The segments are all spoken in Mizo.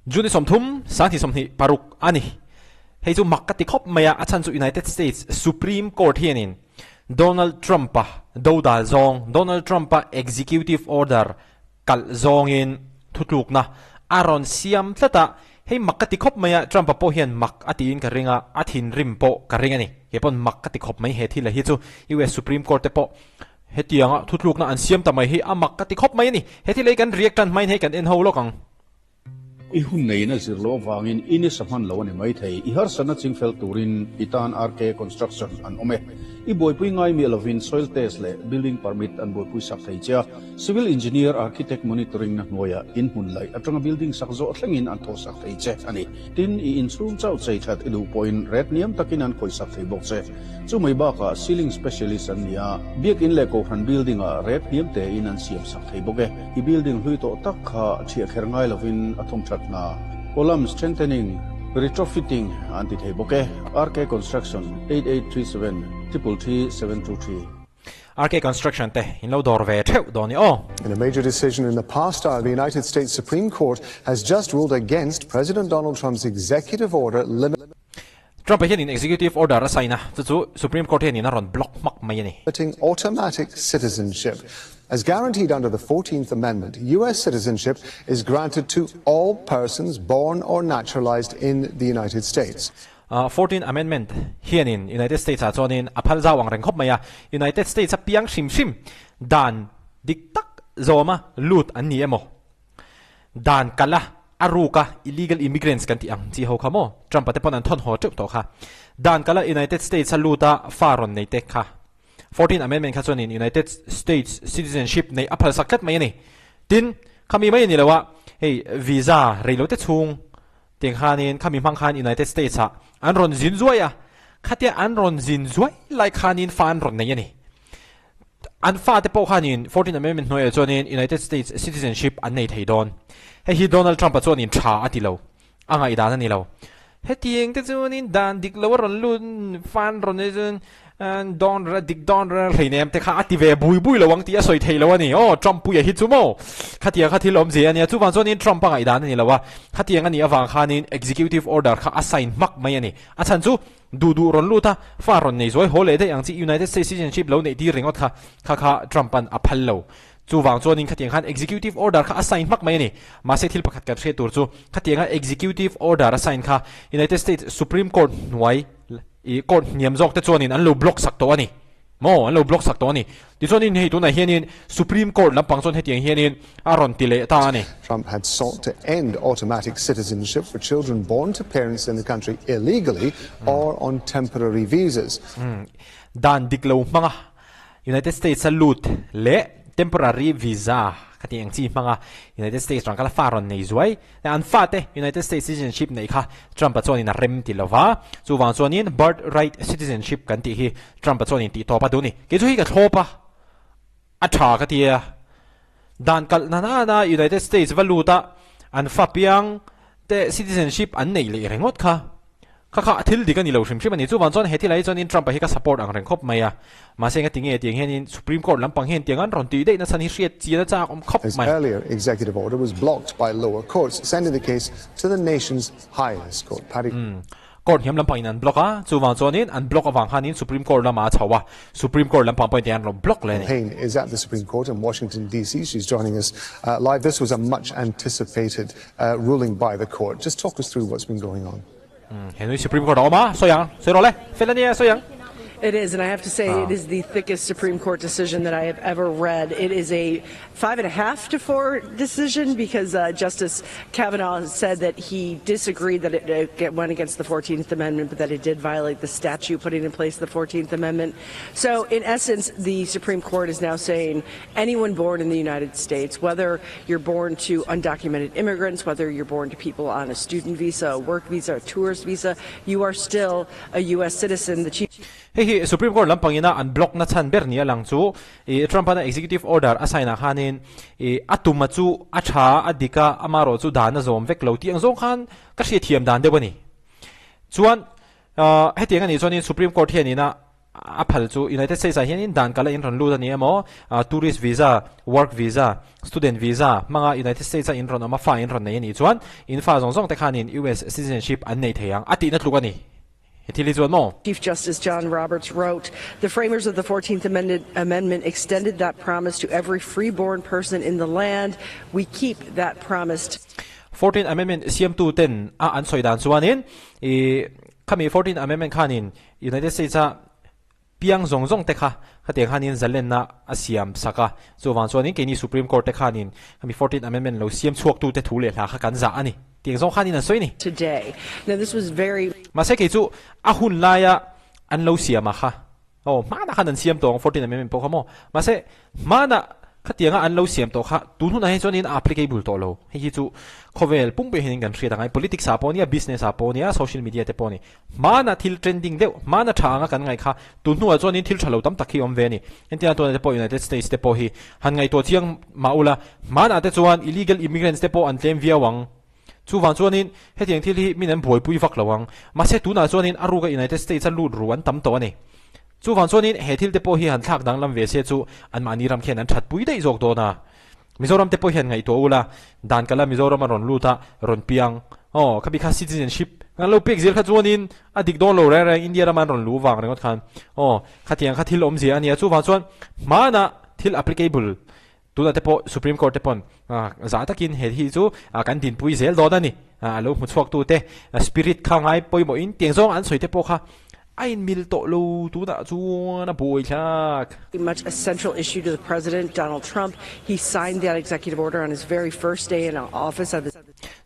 June 30, 2026 a ni. Hei chu mak ka ti khawp mai a, a chhan chu United States Supreme Court hianin Donald Trump-a dodal zawng, Donald Trump-a executive order kalh zawngin thutlukna a rawn siam tlat a. Hei mak ka ti khawp mai a, Trump-a pawh hian mak a tiin ka ring a, a thinrim pawh ka ring a ni. Kei pawn mak ka ti khawp mai he thil a hi chu US Supreme Court te pawh hetianga thutlukna an siam ta mai hi a mak ka ti khawp mai a ni. He thil hi kan react tan hmain hei kan en ho lawk ang. I hun neiin a zir loh avangin i nisa hman lo a ni maithei. I harsatna chingfel turin i tan RK Construction an awm e. I buaipui ngai miah lovin soil test leh building permit an buaipui sak thei che a. Civil engineer architect monitoring na hnuaiah in hmun laih atanga building sak zawh thlengin an thawh sak thei che a ni. Tin, i inchhung chauh chei that i duh pawhin ret hniam takin an khawih sak thei bawk che. Chu mai bakah ceiling specialist an ni a, biakin leh kohhran building ah ret hniam tein an siam sak thei bawk e. I building hlui tawh tak kha thiah kher ngai lovin a thawm that hna. Column strengthening, retrofitting an ti thei bawk e. RK Construction, 8837 333 723. RK Construction te in lo dawr ve theuh dawn i aw. In a major decision in the past hour, the United States Supreme Court has just ruled against President Donald Trump's executive order limiting Trump-a hianin executive order a sign a, chu chu Supreme Court hianin a rawn block hmak mai a ni. Automatic citizenship. As guaranteed under the 14th Amendment, US citizenship is granted to all persons born or naturalized in the United States. 14th Amendment hianin United States-ah chuanin a phal zau ang reng khawp mai a, United States-a piang hrim hrim dan dik tak zawma lut an ni emaw? Dan kalh a, a ruk a, illegal immigrants kan tih ang chi ho kha maw? Trump-a te pawn an thawn haw teuh tawh kha. Dan kalh a United States-a lut a fa rawn nei te kha. 14th Amendment kha chuanin United States citizenship neih a phalsak tlat mai a ni. Tin, khami mai a ni lo a, hei visa rei lo te chhung tiang khanin khami hmang khan United States-ah an rawn zin zuai a, khatia an rawn zin zuai lai khanin fa an rawn nei a ni. An fate pawh khanin 14th Amendment hnuaiah chuanin United States citizenship an nei thei dawn. Hei hi Donald Trump-a chuanin tha a ti lo. A ngaihdan a ni lo. Hetiang te chuanin dan dik lo a rawn lut fan rawn nei chuan dawn reh dik dawn reh hleinem te kha a ti ve bui bui lo ang tih a sawi thei lo a ni. Aw Trump puia hi chu maw? Khatiang kha thil awmzia a nia. Chuvang chuanin Trump a ngaihdan a ni lo a. Khatiang a nih avang khanin executive order kha a sign hmak mai a ni. A chhan chu duh duh rawn lut a, fa rawn nei zuai haw leh daih ang chi United States citizenship lo neih tir ringawt kha kha kha Trump an a phal lo. Chuvang chuanin khatiang khan executive order kha a sign hmak mai a ni. Mahse thil pakhat kan hriat tur chu khatianga executive order a sign kha United States Supreme Court hnuai i court hniam zawk te chuanin an lo block sak tawh a ni. Maw an lo block sak tawh a ni. Tichuanin hei tunah hianin Supreme Court lampang chuan hetiang hianin a rawn ti leh ta a ni. Trump had sought to end automatic citizenship for children born to parents in the country illegally or on temporary visas. Dan dik lo hmanga United States a lut leh temporary visa ka tih ang chi hmanga United States rang kala fa rawn nei zuai. An fate United States citizenship neih kha Trump-a chuanin a rem ti lova, chuvang chuanin birthright citizenship kan tih hi Trump-a chuanin tih tawp a duh a ni. Kei chu hi ka thlawp a, a tha ka ti a. Dan kalh na nana United States va lut a, an fa piang te citizenship an neih leh ringawt kha. Kha kha thil dik a ni lo hrim hrim a ni. Chuvang chuan he thilai chuanin Trump-a hi ka support ang reng khawp mai a. Mahse enga tinge tiang hianin Supreme Court lampang hian tiang an rawn tih daih nachhan hi hriat chian a chak awm khawp His mai. earlier executive order was blocked by lower courts, sending the case to the nation's highest court. Paddy. Court hniam lampangin an block a, chuvang chuanin an block avang khanin Supreme Court lamah a chho a, Supreme Court lampang pawhin tiang an rawn block leh a ni. Payne is at the Supreme Court in Washington DC. She's joining us live. This was a much anticipated ruling by the court. Just talk us through what's been going on. He nui Supreme Court a awm a, sawi ang, sawi rawh le, fel a nia, sawi ang. It is, and I have to say it is the thickest Supreme Court decision that I have ever read. It is a 5.5 to 4 decision because Justice Kavanaugh said that he disagreed that it went against the 14th Amendment, but that it did violate the statute putting in place the 14th Amendment. So in essence, the Supreme Court is now saying anyone born in the United States, whether you're born to undocumented immigrants, whether you're born to people on a student visa, a work visa, a tourist visa, you are still a U.S. citizen. The chief Hei hi Supreme Court lampangina an block na chhan ber ni a lang chu i Trump ana executive order a sign ah khanin i a tum a chu a tha a dik a ama erawh chu dan a zawm vek lo tih ang zawng khan ka hriatthiam dan deuh a ni. Chuan hetiang a nih chuanin Supreme Court hianin a. A phal chu United States ah hianin dan kala in rawn lut a ni emaw, tourist visa, work visa, student visa hmanga United States a in rawn awm a fa in rawn nei a nih chuan in fa zawng zawng te khanin US citizenship an nei thei ang a tihna tluk a ni. He thil hi chuan maw? Chief Justice John Roberts wrote, The framers of the 14th Amendment extended that promise to every free-born person in the land. We keep that promise. 14th Amendment siamtu ten a an sawi dan chuanin i khami 14th Amendment khanin United States a piang zawng zawng te kha khatiang khanin zalenna a siam sak a, chuvang chuanin keini Supreme Court te khanin khami Fourteenth Amendment lo siam chhuaktu te thu leh hla kha kan zah a ni tiang zawng khanin an sawi a ni. Today. Now this was very. Mahse kei chu a hun laia an lo siam a kha aw hmanah khan an siam tawh ang Fourteenth Amendment pawh kha maw mahse hmanah Khatianga an lo siam tawh kha tun hunah hi chuanin a applicable tawh lo. Hei hi chu khawvel pumpuiah hianin kan hriat ang a, politics ah pawh nia, business ah pawh nia, social media te pawh a ni. Hmana thil trending deuh, hmana tha anga kan ngaih kha tun hnuah chuanin thil tha lo tam tak hi a awm ve a ni. Entirna tunah te pawh United States te pawh hi han ngaihtuah chiang mah ula, hmanah te chuan illegal immigrants te pawh an tlem viau ang. Chuvang chuanin hetiang thil hi min an buaipui vak lo ang. Mahse tunah chuanin a ruka United States a lut ru an tam tawh a ni. Chuvang chuanin he thil te pawh hi han thlak danglam ve se chu anmahni ram khian an thatpui daih zawk dawn a. Mizoram te pawh hian ngaihtuah ula, dan kala Mizoram a rawn lut a, rawn piang. Aw, khabi kha citizenship kan lo pek zel kha chuanin a dik dawn lo reng reng India rama an rawn luh vang ringawt khan. Aw, khatiang kha thil awmzia a nia. Chuvang chuan hmana thil applicable Tunah te pawh Supreme Court te pawn zah takin he hi chu kan dinpui zel dawn a ni. A lo hmu chhuaktu te spirit kha ngai pawimawhin tiang zawng an sawi te pawh kha a inmil tawh lo tunah chuan a buai thlak. Much a central issue to the President, Donald Trump. He signed that executive order on his very first day in office.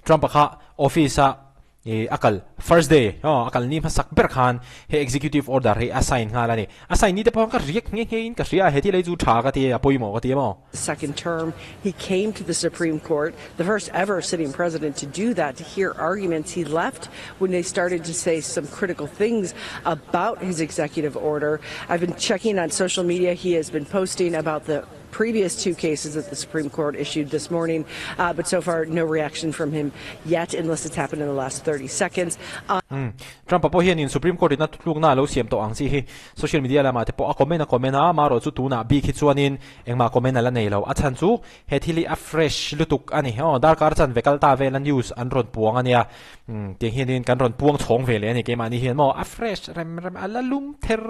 Trump-a kha office-a I a kal first day aw a kal ni hmasak ber khan he executive order hi a sign nghal a ni. A sign ni te pawh khan ka riak nghe nghe in ka hria a, he thil ei chu tha ka ti a, a pawimawh ka ti em aw. Second term he came to the Supreme Court, the first ever sitting president to do that, to hear arguments. He left when they started to say some critical things about his executive order. I've been checking on social media. He has been posting about the previous two cases that the Supreme Court issued this morning, uh, but so far no reaction from him yet, unless it's happened in the last 30 seconds. Uh, mm. Trump pawh hianin Supreme Court in a thutlukna lo siam tawh ang chi hi social media lamah te pawh a comment a comment a, amaherawh chu tunah bik hi chuanin engmah comment a la nei lo. A chhan chu he thil hi a fresh lutuk a ni. Aw, darkar chan ve kal ta vela news an rawn puang a nia. Umm, tiang hianin kan rawn puang chhawng ve leh a ni keimahni hian maw a fresh rem rem a la lum ther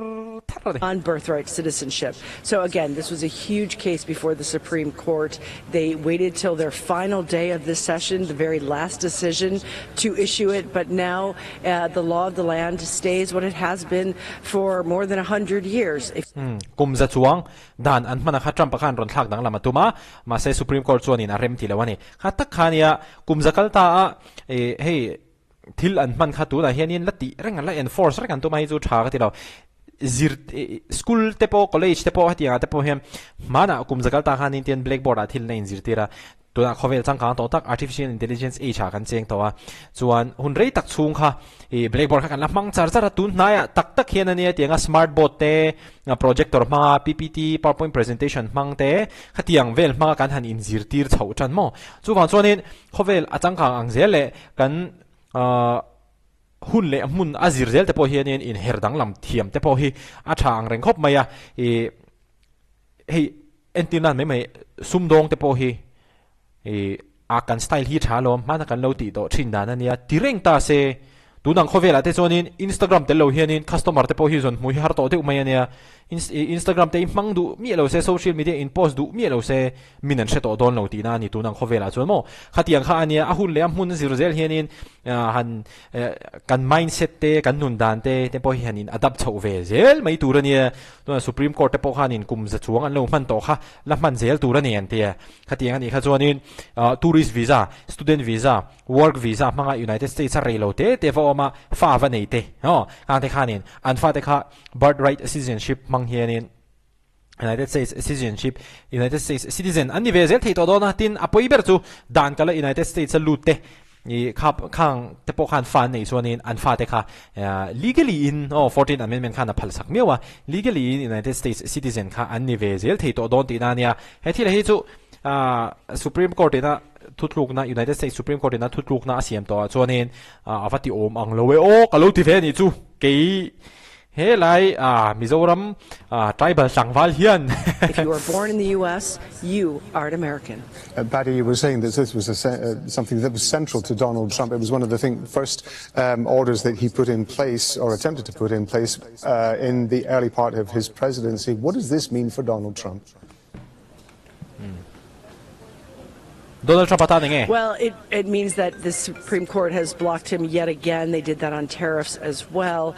ther a ni. On birthright citizenship. So again, this was a huge case before the Supreme Court. They waited till their final day of this session, the very last decision to issue it, but now uh, the law of the land stays what it has been for more than 100 years. If Umm, kum za chuang dan an hman a kha Trump-a khan rawn thlak danglam a tum a, mahse Supreme Court chuanin a rem ti lo a ni. Kha tak kha nia kum za kal ta a Ih hei thil an hman kha tunah hianin la tih reng la enforce reng an tum a hei chu tha ka ti lo. Zir school te pawh college te pawh hetiang ah te pawh hian hmanah kum zakal tah khanin tian blackboard ah thil na inzirtir a, tunah khawvel changkang tawh tak artificial intelligence age ah kan cheng tawh a, chuan hun rei tak chhung kha ih blackboard kha kan la hmang char char a, tun hnaiah tak tak hian ania tianga smart board te projector hmanga ppt powerpoint presentation hmang te khatiang vel hmanga kan han inzirtir chhoh tan maw. Chuvang chuanin Khawvel a changkang ang zel leh kan hun leh hmun a zir zel te pawh hianin inher danglam thiam te pawh hi a tha ang reng khawp mai a. Ih hei entir nan mai mai sumdawng te pawh hi ih a kan style hi tha alawm hmana kan lo tih tawh thin dan a nia ti reng ta se tunang khawvelah te chuanin Instagram tel lo hianin customer te pawh hi zawn hmuh hi har tawh deuh mai a nia. Instagram te i hmang duh miah lo se, social media in post duh miah lo se, min an hre tawh dawn lo tihna a ni tun ang khawvelah chuan maw. Khatiang kha a nia, a hun leh a hmun zir zel hianin han kan mindset te, kan nun dan te te pawh hi han in adapt chhoh ve zel mai tur a nia. Chuan Supreme Court te pawh khanin kum za chuang an lo hman tawh kha la hman zel tur a ni an ti a. Khatiang a nih kha chuanin tourist visa, student visa, Work visa hmanga United States a rei lo te te va awm a, fa va nei te aw khang te khanin an fate kha birthright citizenship hmang hianin United States citizenship United States citizen an ni ve zel thei tawh dawn a, tin a pawi ber chu dan kala United States a lut te i kha khang te pawh khan fa an neih chuanin an fate kha legally in aw 14 amendment khan a phal sak miau a, legally in United States citizen kha an ni ve zel thei tawh dawn tihna a nia. He thil hi chu Supreme Court ina Thutlukna, United States Supreme Court in a thutlukna a siam tawh ah chuanin a va ti awm ang lo e aw ka lo ti ve a nih chu kei He lai Mizoram tribal tlangval hian. If you are born in the US, you are an American. Patty, you were saying that this was a, something that was central to Donald Trump. It was one of the thing, first orders that he put in place or attempted to put in place in the early part of his presidency. What does this mean for Donald Trump? Donald Trump atan enge? Well, it, it means that the Supreme Court has blocked him yet again. They did that on tariffs as well.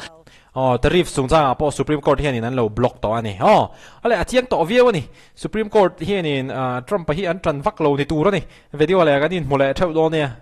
Aw, tariffs chungchangah pawh Supreme Court hianin an lo block tawh a ni. Aw, a leh a chiang tawh viau a ni. Supreme Court hianin Trump-a hi an tan vak lo ni tur a ni. Video leh kan inhmu leh theuh dawn nia.